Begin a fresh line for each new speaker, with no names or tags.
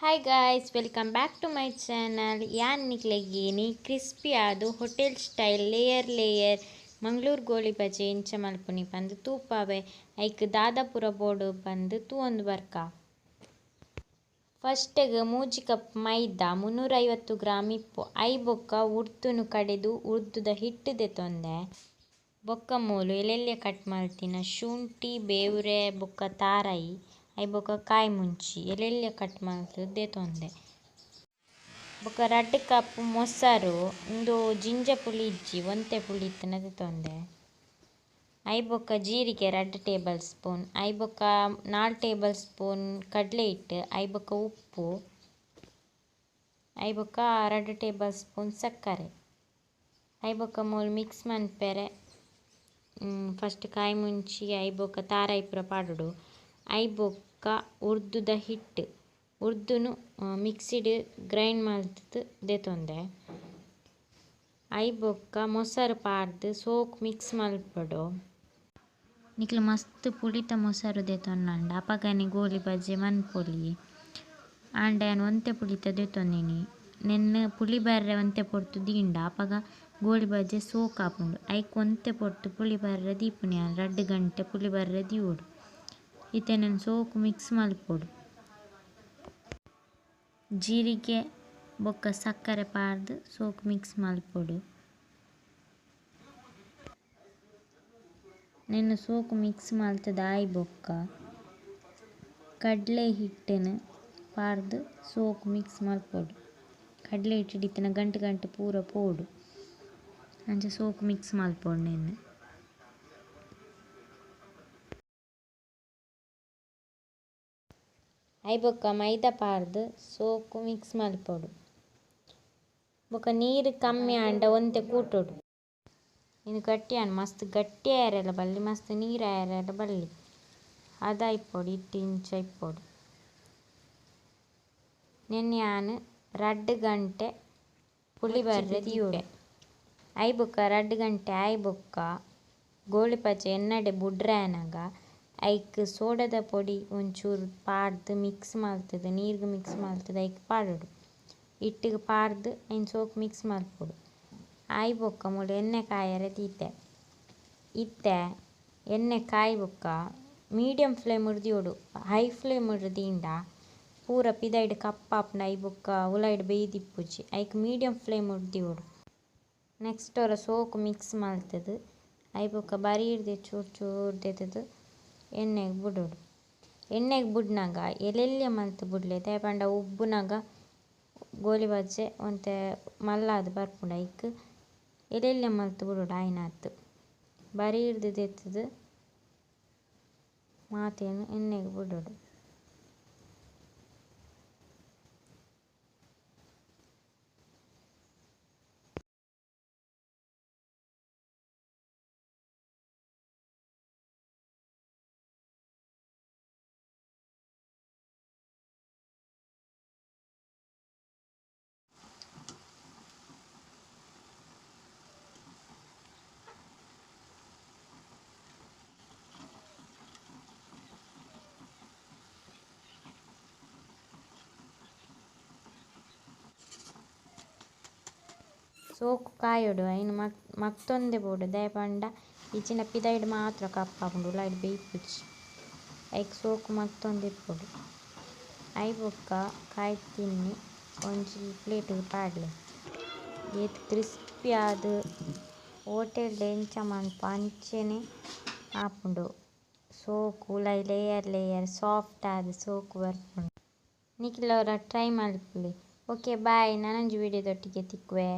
Hi guys, welcome back to my channel. ಯಾನ್ ನಿಕ್ಲೆಗ್ crispy ಆದ್ hotel style layer layer Mangalore goli baje ಇಂಚ ಮಲ್ಪುನಿ ಪಂದ್ ತೂಪಾವೆ. ಐಕ್ ದಾದ ಪೂರ ಬೋಡು ಪಂದ್ ತೂವೊಂದು ಬರ್ಕ. ಫಸ್ಟ್ ಗ್ 3 ಕಪ್ ಮೈದಾ, 350 ಗ್ರಾಂ ಇಪ್ಪು. ಐ ಬೊಕ್ಕ ಉರ್ದುನು ಕಡೆದು ಉರ್ದುದ ಹಿಟ್ಟು ದೆತೊಂದೆ. ಬೊಕ್ಕ ಮೂಲು ಎಲ್ಲೆಲ್ಲ್ಯ ಕಟ್ ಮಲ್ತಿನ ಶುಂಠಿ, ಬೇವುರೆ ಬೊಕ್ಕ ತಾರಾಯಿ, ಐ ಬೊಕ್ಕ ಕಾಯಿ ಮುಂಚಿ ಎಲ್ಲೆಲ್ಲ್ಯ ಕಟ್ ಮಲ್ತ್ ದೆತೊಂದೆ. ಬೊಕ್ಕ 2 ಕಪ್ ಮೊಸರು, ಉಂದು ಜಿಂಜ ಪುಳಿ ಇಜ್ಜಿ, ಒಂತೆ ಪುಳಿ ಇತ್ತಿನ ದೆತೊಂದೆ. ಐ ಬೊಕ್ಕ ಜೀರಿಗೆ 2 ಟೇಬಲ್ ಸ್ಪೂನ್, ಐ ಬೊಕ್ಕ 4 ಟೇಬಲ್ ಸ್ಪೂನ್ ಕಡಲೆ ಹಿಟ್ಟು, ಐ ಬೊಕ್ಕ ಉಪ್ಪು, ಐ ಬೊಕ್ಕ 2 ಟೇಬಲ್ ಸ್ಪೂನ್ ಸಕ್ಕರೆ. ಐ ಬೊಕ್ಕ ಮೂಲು ಮಿಕ್ಸ್ ಮನ್ಪೆರೆ ಫಸ್ಟ್ ಕಾಯಿ ಮುಂಚಿ ಐ ಬೊಕ್ಕ ತಾರಾಯಿ ಪೂರ ಪಾಡೊಡು. ಐ ಬೊಕ್ಕ ಉರ್ದುದ ಹಿಟ್ಟು, ಉರ್ದುನು ಮಿಕ್ಸಿಡ್ ಗ್ರೈಂಡ್ ಮಲ್ತ್‌ದ್ ದೆತೊಂದೆ. ಐ ಬೊಕ್ಕ ಮೊಸರು ಪಾಡ್ದ್ ಸೋಕು ಮಿಕ್ಸ್ ಮಲ್ಪೊಡು. ನಿಕ್ಲು ಮಸ್ತ್ ಪುಳಿತ ಮೊಸರು ದೆತೊನ್ನಂಡ ಅಪಗನೆ ಗೋಳಿ ಬಜೆ ಮನ್ಪೊಲಿ. ಆಂಡ ಯಾನ್ ಒಂತೆ ಪುಳಿತ ದೆತೊಂದಿನಿ. ನೆನ್ನ್ ಪುಳಿ ಬರ್ರೆ ಒಂತೆ ಪೊರ್ತು ದೀಂಡ ಅಪಗ ಗೋಳಿ ಬಜೆ ಸೋಕಾಪುಂಡು. ಐಕ್ ಒಂತೆ ಪೊರ್ತು ಪುಳಿ ಬರ್ರೆ ದೀಪುನಿ ಯಾನ್ 2 ಗಂಟೆ ಪುಳಿ ಬರ್ರೆ ದೀವೊಡು. ಇತ್ತೆ ನೆನ್ನ್ ಸೋಕು ಮಿಕ್ಸ್ ಮಲ್ಪೊಡು. ಜೀರಿಗೆ ಬೊಕ್ಕ ಸಕ್ಕರೆ ಪಾಡ್ದ್ ಸೋಕು ಮಿಕ್ಸ್ ಮಲ್ಪೊಡು. ನೆನ್ನ್ ಸೋಕು ಮಿಕ್ಸ್ ಮಲ್ತ್‌ದ್ ಆಯಿ ಬೊಕ್ಕ ಕಡ್ಲೆ ಹಿಟ್ಟುನು ಪಾಡ್ದ್ ಸೋಕು ಮಿಕ್ಸ್ ಮಲ್ಪೊಡು. ಕಡ್ಲೆ ಹಿಟ್ಟುಡು ಇತ್ತಿನ ಗಂಟು ಗಂಟು ಪೂರ ಪೋಡು. ಅಂಚ ಸೋಕು ಮಿಕ್ಸ್ ಮಲ್ಪೊಡು ನೆನ್ನ್. ಐ ಬೊಕ್ಕ ಮೈದಾ ಪಾಡ್ದ್ ಸೋಕು ಮಿಕ್ಸ್ ಮಲ್ಪೊಡು. ಬೊಕ್ಕ ನೀರು ಕಮ್ಮಿ ಆಂಡ ಒಂತೆ ಕೂಟೊಡು. ಇಂದು ಗಟ್ಟಿ ಆಂಡ್, ಮಸ್ತ್ ಗಟ್ಟಿ ಆಯೆರೆಲ ಬಲ್ಲಿ, ಮಸ್ತ್ ನೀರ್ ಆಯೆರೆಲ ಬಲ್ಲಿ. ಹದ ಇಪ್ಪೊಡು, ಹಿಟ್ಟು ಇಂಚ ಇಪ್ಪೊಡು. ನೆನ್ನ್ ಯಾನ್ 2 ಗಂಟೆ ಪುಳಿ ಬರ್ರೆ ದೀಪೆ. ಐ ಬೊಕ್ಕ 2 ಗಂಟೆ ಆಯಿ ಬೊಕ್ಕ ಗೋಳಿ ಬಜೆ ಎಣ್ಣೆಡೆ ಬುಡ್ರೆ ಆನಗ ಐಕ್ ಸೋಡದ ಪೊಡಿ ಒಂಚೂರು ಪಾಡ್ದ್ ಮಿಕ್ಸ್ ಮಲ್ತ್‌ದ್ ನೀರ್ಗ್ ಮಿಕ್ಸ್ ಮಲ್ತ್‌ದ್ ಐಕ್ ಪಾಡೊಡು. ಹಿಟ್ಟುಗ್ ಪಾಡ್ದ್ ಐನ್ ಸೋಕು ಮಿಕ್ಸ್ ಮಲ್ಪೊಡು. ಆಯಿ ಬೊಕ್ಕ ಮೂಲು ಎಣ್ಣೆ ಕಾಯೆರೆ ದೀತೆ. ಇತ್ತೆ ಎಣ್ಣೆ ಕಾಯಿ ಬೊಕ್ಕ ಮೀಡಿಯಂ ಫ್ಲೇಮ್ ಡ್ ದೀವೊಡು. ಹೈ ಫ್ಲೇಮ್ ಡ್ ದೀಂಡ ಪೂರ ಪಿದಯಿಡ್ ಕಪ್ಪಾಪುಂಡು, ಐ ಬೊಕ್ಕ ಉಲಾಯಿಡ್ ಬೆಯ್ದಿಪ್ಪುಜಿ. ಐಕ್ ಮೀಡಿಯಂ ಫ್ಲೇಮ್ ಡ್ ದೀವೊಡು. ನೆಕ್ಸ್ಟ್ ಒರ ಸೋಕು ಮಿಕ್ಸ್ ಮಲ್ತ್‌ದ್ ಐ ಬೊಕ್ಕ ಬರೀರ್ದೆ ಚೂರು ಚೂರು ದೆತ್ತ್‌ದ್ ಎಣ್ಣೆಗ್ ಬುಡೊಡು. ಎಣ್ಣೆಗ್ ಬುಡ್ನಗ ಎಲ್ಲೆಲ್ಲ್ಯ ಮಲ್ತ್ ಬುಡ್ಲೆ, ದಾಯೆ ಪಂಡ ಉಬ್ಬುನಗ ಗೋಳಿ ಬಜೆ ಒಂತೆ ಮಲ್ಲಾದ್ ಬರ್ಪುಂಡು. ಐಕ್ ಎಲ್ಲೆಲ್ಲ್ಯ ಮಲ್ತ್ ಬುಡೊಡು ಆಯಿನಾತ್. ಬರೀರ್ದ್ ದೆತ್ತ್‌ದ್ ಮಾತೆನ್ ಎಣ್ಣೆಗ್ ಬುಡೊಡು. ಸೋಕು ಕಾಯೊಡು, ಐನ್ ಮಗ್ತೊಂದೆ ಬೋಡು, ದಾಯೆ ಪಂಡ ಇಜ್ಜಿಂಡ ಪಿದಯಿಡ್ ಮಾತ್ರ ಕಪ್ಪಾಪುಂಡು, ಉಲಾಯಿಡ್ ಬೆಯ್ಪುಜಿ. ಐಕ್ ಸೋಕು ಮಗ್ತೊಂದೆ ಇಪ್ಪೊಡು. ಐ ಬೊಕ್ಕ ಕಾಯಿ ತಿನ್ನಿ ಒಂಜಿ ಪ್ಲೇಟ್ ಗ್ ಪಾಡ್ಲೆ. ಏತ್ ಕ್ರಿಸ್ಪಿ ಆದ್ ಹೋಟೆಲ್ ಡ್ ಎಂಚ ಮನ್ಪ ಅಂಚನೆ ಆಪುಂಡು. ಸೋಕು ಉಲಾಯಿ ಲೇಯರ್ ಲೇಯರ್ ಸಾಫ್ಟ್ ಆದ್ ಸೋಕು ಬರ್ಪುಂಡು. ನಿಕ್ಲ್ ಒರ ಟ್ರೈ ಮಲ್ಪುಲೆ. ಓಕೆ ಬಾಯ್, ನನೊಂಜಿ ವಿಡಿಯೋ ದೊಟ್ಟಿಗೆ ತಿಕ್ಕುವೆ.